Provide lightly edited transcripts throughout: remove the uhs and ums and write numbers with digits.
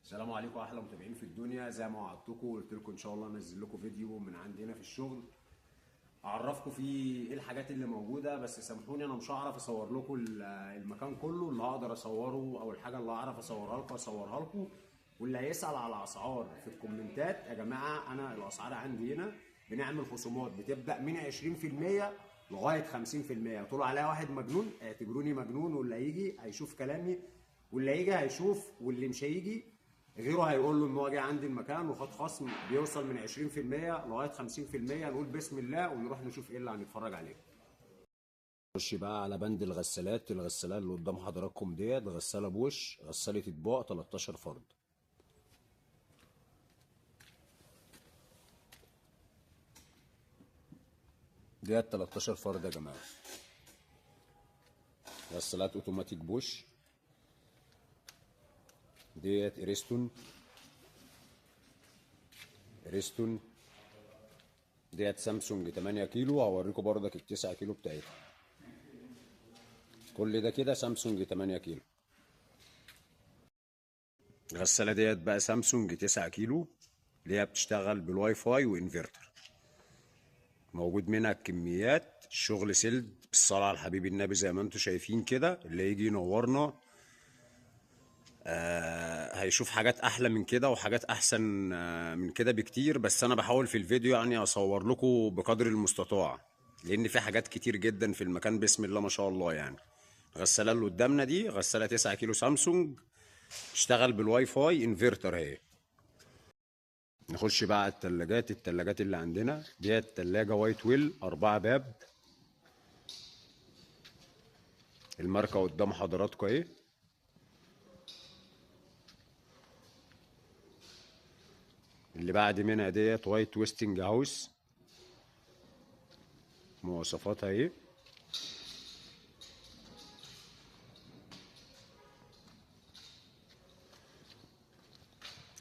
السلام عليكم احلى متابعين في الدنيا. زي ما وعدتكم وقلت لكم ان شاء الله انزل لكم فيديو من عندنا في الشغل اعرفكم فيه ايه الحاجات اللي موجودة. بس سامحوني انا مش هعرف اصور لكم المكان كله، اللي هقدر اصوره او الحاجة اللي هعرف اصورها لكم اصورها لكم. واللي هيسال على اسعار في الكومنتات يا جماعة، انا الاسعار عندي هنا بنعمل خصومات بتبدا من 20% لغاية 50%. طول عليا واحد مجنون اعتبروني مجنون، واللي هيجي هيشوف كلامي، واللي هيجي هيشوف، واللي مش هيجي غيره هيقول له ان هو جه عندي المكان وخد خصم بيوصل من 20% لغاية 50%. نقول بسم الله ونروح نشوف ايه اللي هنتفرج عليه. نخش بقى على بند الغسالات. الغسالات اللي قدام حضراتكم ديت غسالة بوش، غسالة اطباق 13 فرد. ديت 13 فرد يا جماعة، غسالات اوتوماتيك بوش. ديت اريستون، اريستون ديت سامسونج 8 كيلو، هوريكم بردك ال 9 كيلو بتاعتها. كل ده كده سامسونج 8 كيلو. الغسالة ديت بقى سامسونج 9 كيلو اللي هي بتشتغل بالواي فاي وانفرتر، موجود منها الكميات. الشغل سلد بالصلاة على الحبيب النبي زي ما انتم شايفين كده. اللي يجي ينورنا هيشوف حاجات احلى من كده وحاجات احسن من كده بكتير. بس انا بحاول في الفيديو يعني اصور لكم بقدر المستطاع، لان في حاجات كتير جدا في المكان بسم الله ما شاء الله. يعني الغسالة اللي قدامنا دي غسالة 9 كيلو سامسونج، اشتغل بالواي فاي انفرتر اهي. نخش بقى على التلاجات. التلاجات اللي عندنا ديت تلاجة وايت ويل 4 باب، الماركة قدام حضراتكم اهي. اللي بعد منها ديت وايت ويستنج هاوس، مواصفاتها ايه.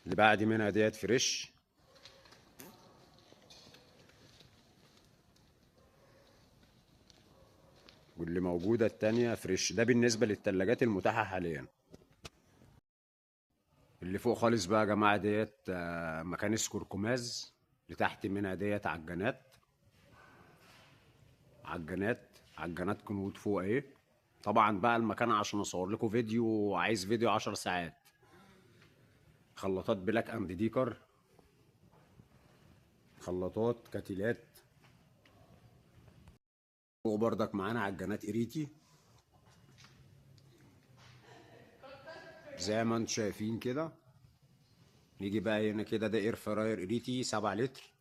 اللي بعد منها ديت فريش، واللي موجودة التانية فريش. ده بالنسبة للتلاجات المتاحة حاليا. اللي فوق خالص بقى يا جماعة ديت مكانس كركماز، اللي تحت منها ديت عجانات، عجانات كنود فوق اهي. طبعا بقى المكان عشان اصور لكم فيديو عايز فيديو 10 ساعات. خلاطات بلاك اند ديكر، خلاطات كتيلات. فوق بردك معانا عجانات اريتي زي ما انتم شايفين كده. نيجي بقى هنا كده، ده air fryer اريتي 7 لتر،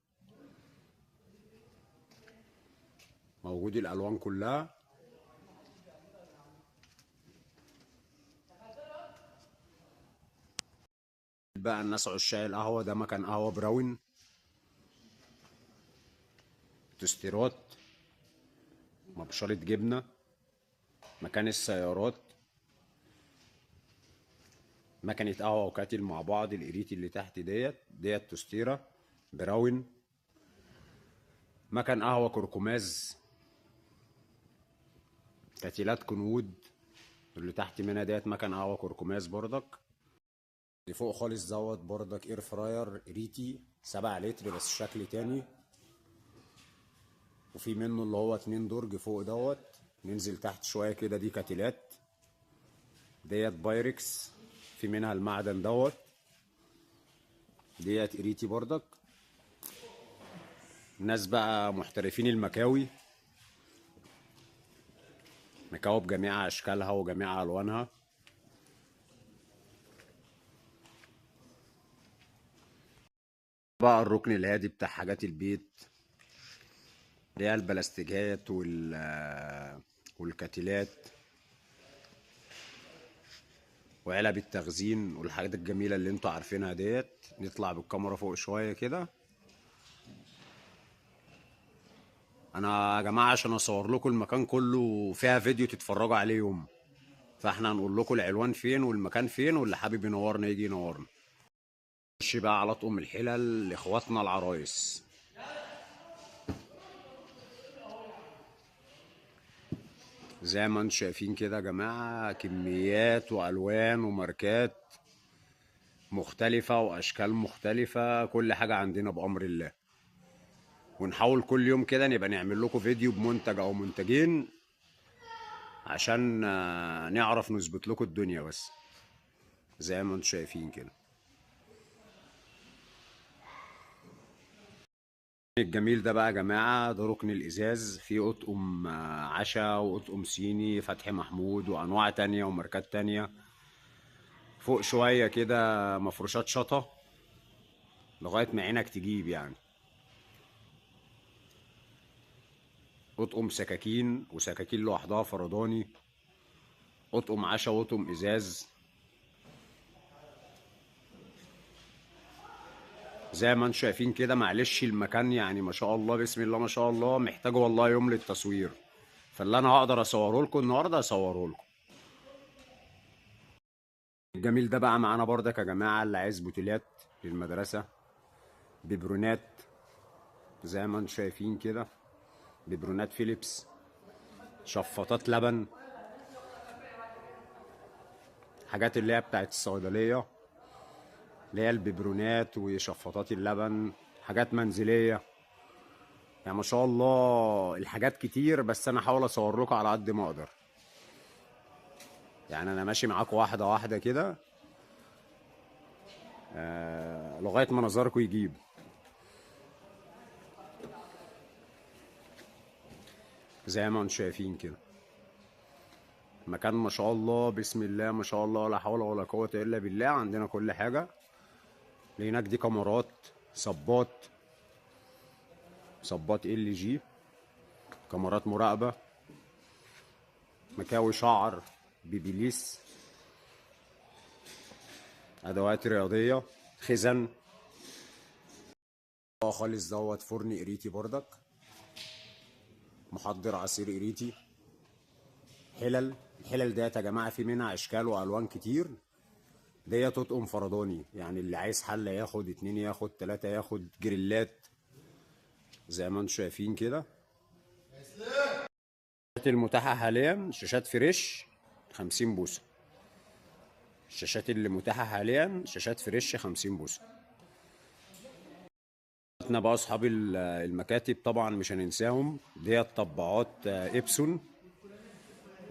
موجود الالوان كلها. بقى الناس عشاق القهوة، ده مكان قهوة براون، توستيرات، مبشرة جبنه، مكان السيارات، مكنة قهوة و kettle مع بعض. القريتي اللي تحت ديت توستيرة براون، مكن قهوة كركماز، كتيلات كنود. اللي تحت منها ديت مكن قهوة كركماز بردك. اللي فوق خالص دوت بردك air fryer ريتي 7 لتر بس شكل تاني، وفي منه اللي هو 2 درج فوق دوت. ننزل تحت شوية كده، دي كتيلات ديت بايركس، في منها المعدن دوت، ديت اريتي بردك. الناس بقى محترفين المكاوي، مكاوي بجميع اشكالها وجميع الوانها. بقى الركن الهادي بتاع حاجات البيت، اللي هي البلاستيكات والكتيلات وعلب التخزين والحاجات الجميلة اللي انتوا عارفينها ديت. نطلع بالكاميرا فوق شوية كده. انا يا جماعة عشان اصور لكم المكان كله فيها فيديو تتفرجوا عليه يوم، فاحنا هنقول لكم العنوان فين والمكان فين، واللي حابب ينورنا يجي ينورنا. نخش بقى على طقم الحلل لاخواتنا العرايس. زي ما انتم شايفين كده يا جماعة، كميات والوان وماركات. مختلفة واشكال مختلفة، كل حاجة عندنا بامر الله. ونحاول كل يوم كده نبقى نعمل لكم فيديو بمنتج او منتجين عشان نعرف نظبط لكم الدنيا، بس زي ما انتم شايفين كده. الجميل ده بقى يا جماعة ده ركن الازاز، فيه اطقم عشا واطقم صيني فتحي محمود وانواع تانية وماركات تانية. فوق شوية كده مفروشات شطة لغاية ما عينك تجيب يعني. اطقم سكاكين وسكاكين لوحدها فرداني، اطقم عشا واطقم ازاز. زي ما انتم شايفين كده. معلش المكان يعني ما شاء الله بسم الله ما شاء الله محتاج والله يوم للتصوير، فاللي انا هقدر اصوره لكم النهارده اصوره لكم. الجميل ده بقى معانا بردك يا جماعة، اللي عايز بوتيلات للمدرسة، ببرونات زي ما انتم شايفين كده، ببرونات فيليبس، شفاطات لبن، حاجات اللي هي بتاعت الصيدلية اللي هي الببرونات وشفاطات اللبن، حاجات منزلية. يعني ما شاء الله الحاجات كتير، بس انا هحاول اصور لكم على قد ما اقدر. يعني انا ماشي معاكم واحدة واحدة كده لغاية ما نظركم يجيب. زي ما انتم شايفين كده مكان ما شاء الله بسم الله ما شاء الله لا حول ولا قوة الا بالله، عندنا كل حاجة. هناك دي كاميرات، صبات، صبات ال جي، كاميرات مراقبة، مكاوي شعر، بيبيليس، ادوات رياضية، خزن خالص. دوت فرن قريتي بردك، محضر عصير قريتي، حلل. الحلل ديت يا جماعة في منها اشكال والوان كتير. ديت تطقم فرداني، يعني اللي عايز حله ياخد، اتنين ياخد، تلاتة ياخد، جريلات زي ما انتم شايفين كده. المتاحة حاليا شاشات فريش 50 بوصه. الشاشات اللي متاحة حاليا شاشات فريش 50 بوصه. احنا بقى اصحاب المكاتب طبعا مش هننساهم. ديت طباعات Epson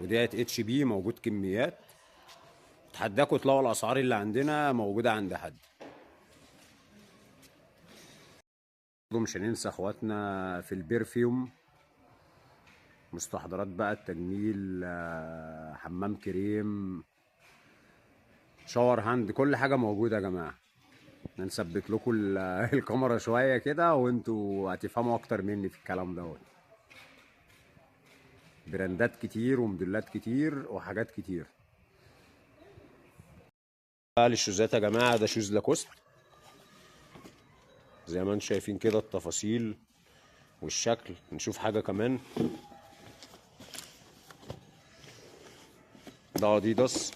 وديت HP، موجود كميات. اتحداكوا تلاقوا الاسعار اللي عندنا موجودة عند حد. مش هننسى اخواتنا في ال perfume، مستحضرات بقى التجميل، حمام كريم، shower hand، كل حاجة موجودة يا جماعة. نثبت لكم الكاميرا شوية كده وانتوا هتفهموا اكتر مني في الكلام دوت. براندات كتير وموديلات كتير وحاجات كتير. بقى للشوزات يا جماعة، ده shoes لاكوست زي ما انتم شايفين كده التفاصيل والشكل. نشوف حاجة كمان، ده اديداس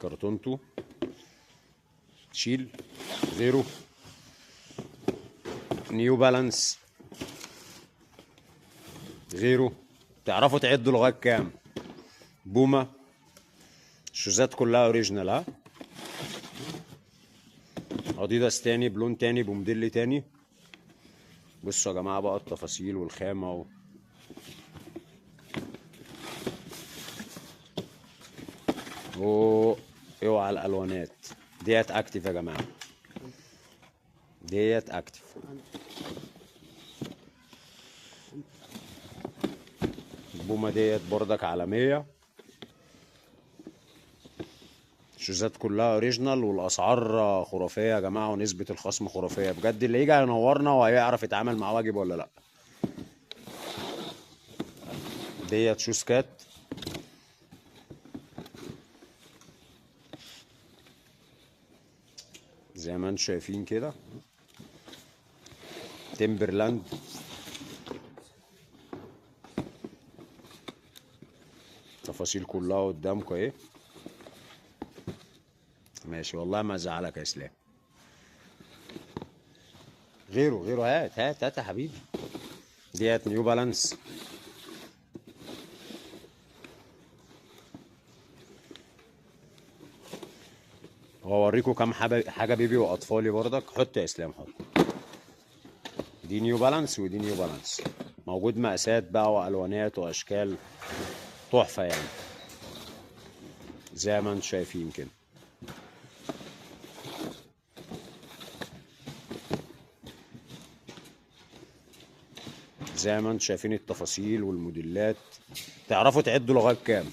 كرتونته، شيل غيره، نيو بالانس غيره. تعرفوا تعدوا لغاية كام؟ بوما، الشوزات كلها original. ها اديداس تاني بلون تاني بموديل تاني. بصوا يا جماعة بقى التفاصيل والخامه اوعى الالوانات ديت active يا جماعة، ديت active. البومه ديت بردك عالمية، الشوزات كلها original والاسعار خرافية يا جماعة، ونسبه الخصم خرافية بجد. اللي يجي هينورنا وهيعرف يتعامل مع واجب ولا لا. ديت shoes كات، زي ما انتم شايفين كده، تيمبرلاند. تفاصيل كلها قدامكم اهي. ماشي والله ما ازعلك يا اسلام. غيره غيره، هات هات هات يا حبيبي. ديت نيو بالانس، واوريكم كام حاجة baby واطفالي برضك. حط يا اسلام حط. دي نيو بالانس ودي نيو بالانس، موجود مقاسات بقى والوانات واشكال تحفة يعني زي ما انتم شايفين كده. زي ما انتم شايفين التفاصيل والموديلات، تعرفوا تعدوا لغاية كام.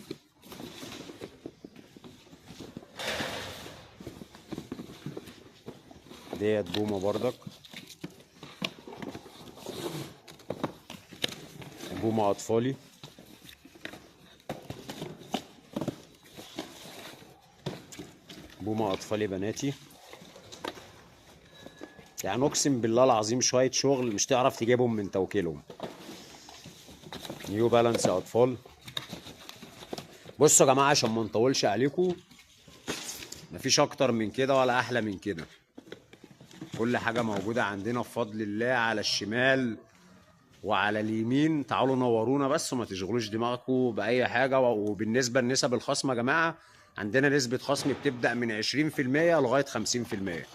ديت بومه بردك، بومه اطفالي. بومه اطفالي بناتي. يعني اقسم بالله العظيم شوية شغل مش تعرف تجيبهم من توكيلهم. نيو بالانس يا اطفال. بصوا يا جماعة عشان ما نطولش عليكم، مفيش اكتر من كده ولا احلى من كده. كل حاجة موجودة عندنا بفضل الله، على الشمال وعلى اليمين. تعالوا نورونا بس وما تشغلوش دماغكم باي حاجة. وبالنسبة لنسب الخصم يا جماعة، عندنا نسبه خصم بتبدا من 20% لغاية 50%.